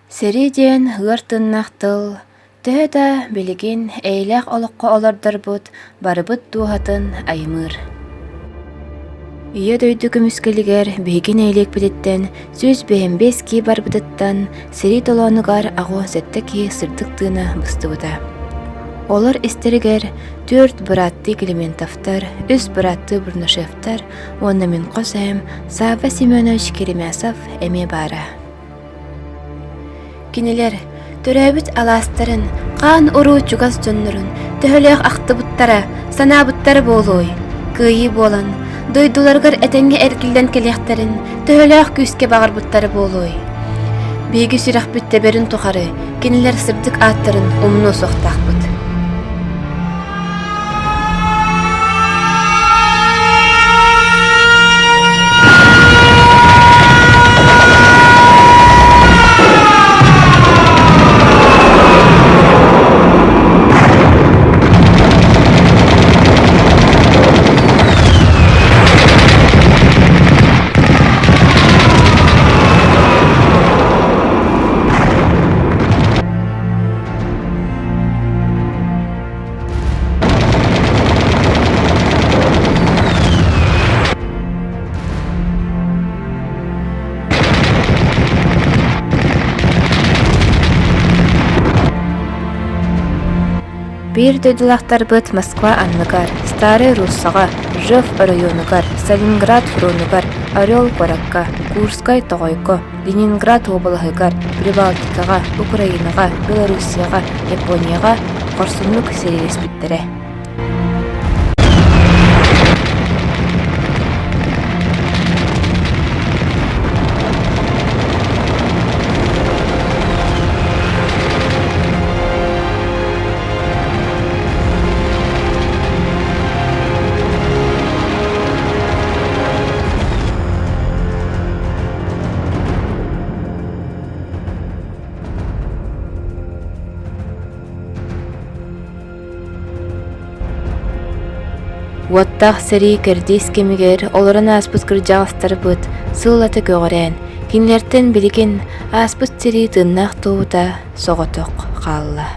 Сэрии диэн ыар тыыннаах тыл, төһө да билигин эйэлээх олоххо олордорбут барыбыт дууһатын аймыыр. Ийэ дойду көмүскэлигэр биһиги нэһилиэкпититтэн 155 киһи барбытыттан сэрии толоонугар 87 киһи сырдык тыына быстыбыта. Олор истэригэр түөрт бырааттыы Климентовтар, үс бырааттыы Бурнашевтар уонна мин хос эһэм Савва Семенович Керемясов эмиэ баара. Кинилэр төрөөбүт алаастарын, хаан-уруу чугас дьоннорун төһөлөөх ахтыбыттара, санаабыттара буолуой? Кыайыы буолан, дойдуларыгар этэҥҥэ эргиллэн кэлиэхтэрин төһөлөөх күүскэ баҕарбыттара буолуой? Биһиги сүрэхпит тэбэрин тухары кинилэр сырдык ааттарын умнуо суохтаахпыт. Биир дойдулаахтарбыт Москва анныгар, Старай Руссаҕа, Ржев оройуонугар, Сталинград фронугар, Орел куоракка, Курскай тоҕойго, Ленинград уобалаһыгар, Прибалтикаҕа, Украинаҕа, Белоруссияҕа, Японияҕа хорсуннук сэриилэспиттэрэ. Уоттаах сэрии кэрдиис кэмигэр олорон ааспыт кырдьаҕастарбыт сыллата көҕүрээн, кинилэртэн билигин ааспыт сэрии тыыннаах туоһута соҕотох хаалла.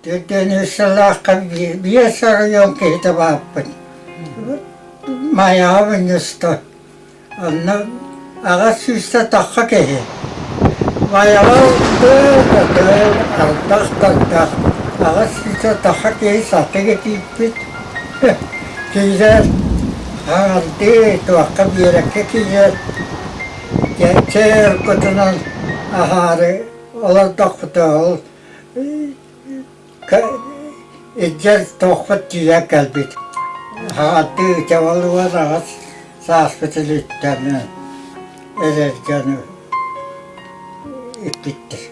Төрдүөн үс сыллаахха биэс оройуон киһитэ бааппын. Майаҕа мунньуста. Онно аҕа сүүстэ тахха киһи. Майаҕа тыал ардах тардах аҕа сүүстэ тахха киһи сатыга киирбит. Киирэр хаҥардыы туохха биэрэккэ киирэр чэй оргутунан аһаары олордохпутуна ол Илдьэр туохпут тиийэн кэлбит. Хаҕардыы ытыалыгар аҕыс сааспытын үттэммин эдэр дьону иппиттэр.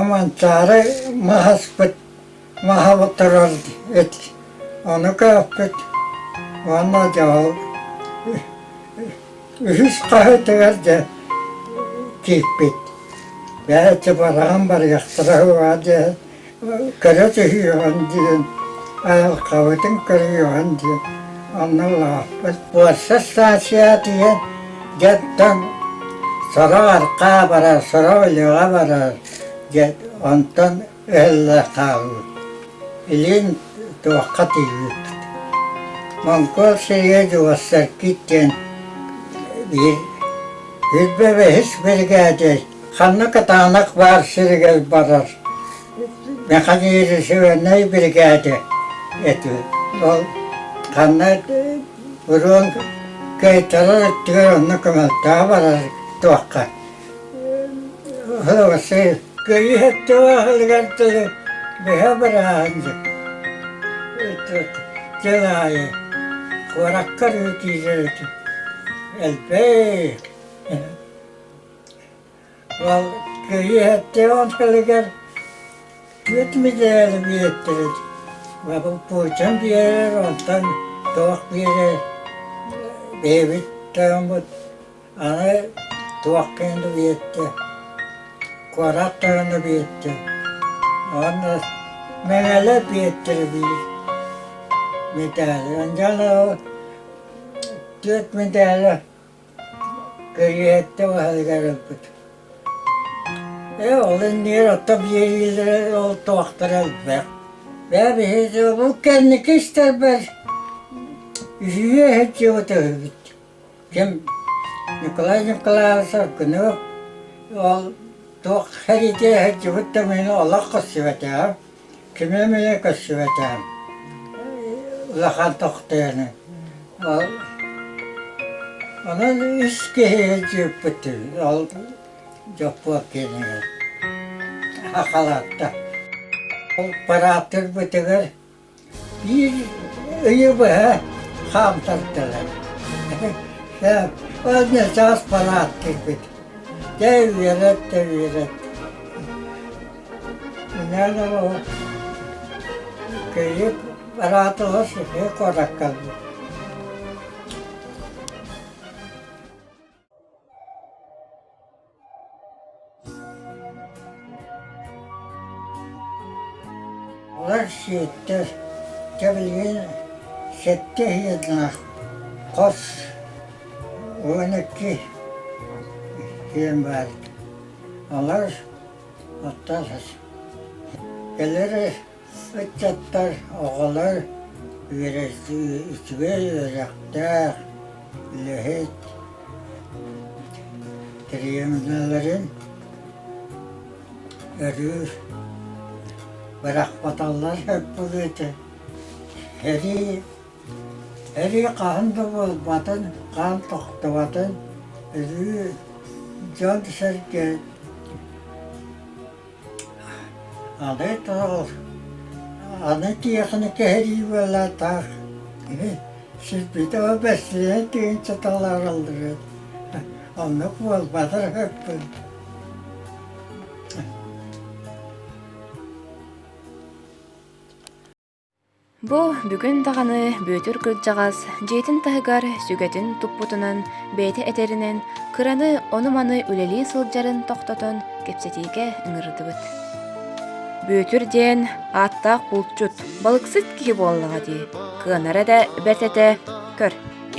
Манчаары маһаспыт маһа турар эт ону көөхпүт уонна дьэ ол Үһүс хаһыытыгар дьэ киирбит. Бэйэтэ бараан барыахтара уһуга диэн көрө түһүөҕүн диэн айылҕабытын көрүөҕүн диэн онно улааппыт. Буорса станция диэн дьонтон сорох арҕаа барар, сорох үлэҕэ барар диэн онтон ыһылла хаалбыт. Илин туохха тиийбиппит. Монгол сиригэр Дьуоссаркит диэн биир Үрбэ бэһис биригээдэ ханна кытаанах баар сиригэр барар механизированнай биригээдэ этэ. Ол ханна буруон Кыайтарар өттүгэр онно көмөлтөҕө барар туохха Кыайыы сэттэ дылы быһа бырааһынньык дьыл аайы куоракка өрүү киирэр этим элбэх. Ол Кыайыы 70 сылыгар түөрт мэдээли биэртэрин Путин биэрэр, онтон туох биэрэр бэйэбит тойоммут Аны туох киһини биэрдэ, куорат тойоно биэрдэ уонна Мэҥэлэ биэрдэ биир мэдээли. Онтон ол түөрт мэдээли Кыайыһыттан баһылыгар ылбыт. Ээ ол иннигэр ото биэриилэрэ ол туохтара элбэх. Бээ биһиги бу кэнники истэрбэр үһүө сылдьыбыт үһүбүт. Ким Николай Николаевич Аргунов ол туох сэриитэ сылдьыбыт да мин олох көрсүбэтэҕим, кими эмиэ көрсүбэтэҕим улахан тохтуйаны. Ол онон үс киһи сылдьыбыппыт ол Дьоппуок киэнигэр Хахалаатта. Ол парааттыырбытыгар Биир ыйы быһа хаамтардылар. Уонна чаас параат кэлбит. Дьэ үөрэт да үөрэт. Үнээн ол кыйык бараатыла сыһыы куоракка Олор сиэттэр, дьэ билигин сэттэ иһиэннээх хос 12 иһиэн баар. Олор оттон кэлэр Ыччаттар, оҕолор үчүгэй үөрэхтээх, үлэһит тренердэрин өрүү бырахпаталлар сөп буолуо Сэрии сэрии хаһан да буолбатын, хаан тохтубатын, өрүү дьон-сэргэ Аны тоҕо аны тиэхиникэ сэрии буолаатаах сирбитэ бэсиһэ тыһыынча талаараллар оннук буолбатар үһүппүн. Бу бүгүн даҕаны Бүөтүр кырдьаҕас дьиэтин таһыгар сүгэтин туппутунан бэйэтэ этэринэн кыраны ону-маны үлэлии сылдьарын тохтотон кэпсэтиигэ ыҥырдыбыт. Бүөтүр диэн ааттаах булчут, балыксыт киһи буоллаҕа дии, кыанара да бэрт этэ, көр,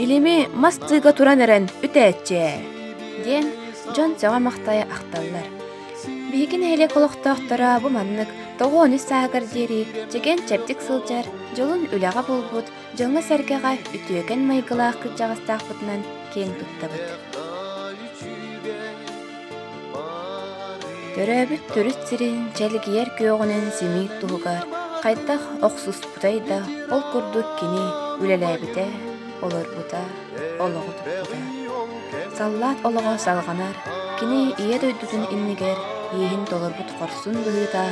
илими мас тыыга туран эрэн үтээччи ээ диэн дьон сөҕө-махтайа ахталлар. Биһиги нэһилиэк олохтоохторо бу маннык 93 сааһыгар диэри чэгиэн-чэбдик сылдьар, дьолун үлэҕэ булбут, дьоҥҥо-сэргэҕэ үтүөкэн майгылаах кырдьаҕастаахпытынан киэн туттабыт. Төрөөбүт төрүт сирин чэлгийэр күөҕүнэн симиир туһугар хайдах охсуспутай да, ол курдук кини үлэлээбитэ, олорбута, олоҕу туппута. Саллаат олоҕо салҕанар, кини Ийэ дойдутун иннигэр иэһин толорбут хорсун быһыыта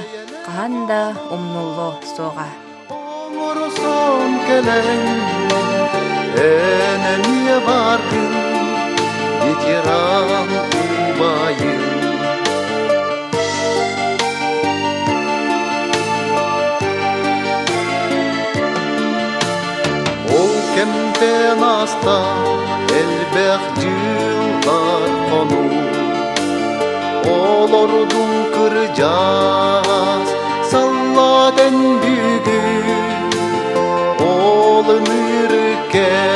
хаһан да умнуллуо суоҕа. Оҥорсон кэлэн эн эмиэ бааргын ветеран убайым. Ол кэмтэн ааста элбэх дьыллар хонуу Олордум кырдьаас саллаат эн бүгүн Ол ынырык кэм.